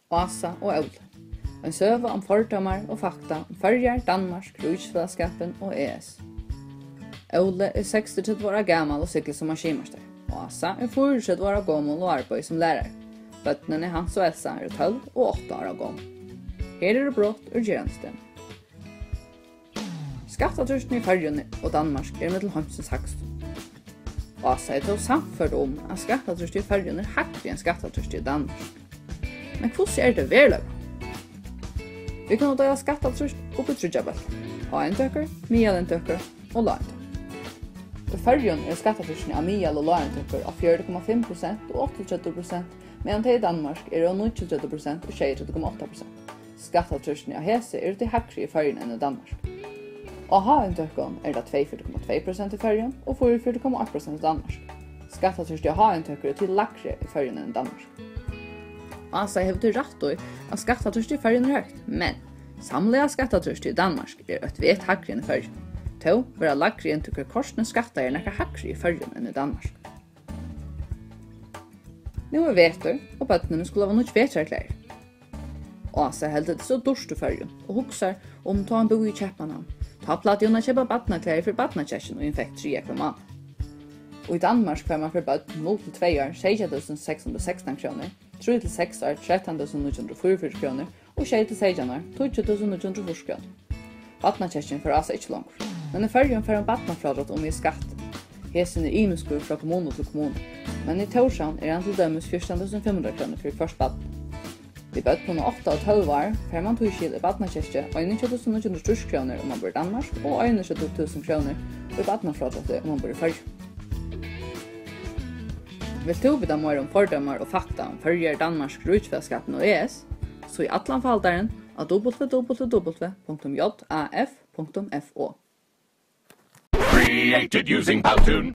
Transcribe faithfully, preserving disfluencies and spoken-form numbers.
Ása og Óli. Ein søga um fordómar og fakta um Føroyar, Danmark, ríkisfelagsskapin og E S. Óli er seksogtretivu ára gamal og siglir sum maskinmeistari. Ása er fýraogtretivu ára gomul og arbeiðir sum lærari. Børnini Hans og Elsa eru tólv og átta ára gomul. Her eru brot úr gerandisdegnum. Skattatrýstini í Føroyum og Danmark eru millum heimsins hægstu. Ása er tó sannførd um, at skattatrýstið í Føroyum er hægri enn skattatrýstið í Danmark. Men hvussu er tað í veruleikanum? Vit kunnu deila skattatrýst upp í tríggjar bólkar: háinntøkur, miðalinntøkur og láginntøkur. Í Føroyum eru skattatrýstini á miðal- og láginntøkur á fjøruti komma fimm prosent og áttaogtretivu prosent, meðan tey í Danmark eru á níggjuogtretivu prosent og sjeyogtretivu komma átta prosent. Skattatrýstini á hesi eru tí hægri í Føroyum enn í Danmark. Á háinntøkum eru tað tveyogfjøruti komma tvey prosent í Føroyum og fýraogfjøruti komma eitt prosent í Danmark. Skattatrýstið á háinntøkur er tí lægri í Føroyum enn í Danmark. Ása hevur tí rætt í, at skattatrýstið í Føroyum er høgt, men samlaða skattatrýstið í Danmark er eitt vet hægri enn í Føroyum. Tó verða lægri inntøkur kortini skattaðar nakað hægri í Føroyum enn í Danmark. Nú er vetur, og børnini skulu hava nýggj vetrarklæðir. Ása heldur, tað er so dýrt í Føroyum, og hugsar um, tá hon búði í Keypmannahavn. Tá plagdi hon at keypa barnaklæðir fyri barnakestin, ið hon fekk triðja hvønn mánað. Og í Danmark fær mann fyri børn null til tvey ár seytjan túsund seks hundrað og sekstan krónur, trý til seks ár trettan túsund níggju hundrað og fýraogfjøruti krónur og sjey til seytjan ár tíggju túsund níggju hundrað og fýrs krónur. Barnakestin fær Ása ikki longur, men í Føroyum fær hon barnafrádrátt um við skatt. Hesin er ymiskur frá kommunu til kommunu, men í Tórshavn er hann til dømis fjúrtan túsund fimm hundrað krónur fyri hvørt barn. Við børnum á átta og tólv ár fær mann tískil í barnakesku einogtjúgu túsund níggju hundrað og trýss krónur, um mann býr í Danmark, og einogtretivu túsund krónur í barnafrádrátti, um mann býr í Føroyum. Vilt tú vita meira um fordómar og fakta um Føroyar, Danmark, ríkisfelagsskapin og E S, so í allan faldaran á w w w punktum j a f punktum f o. Created using Powtoon.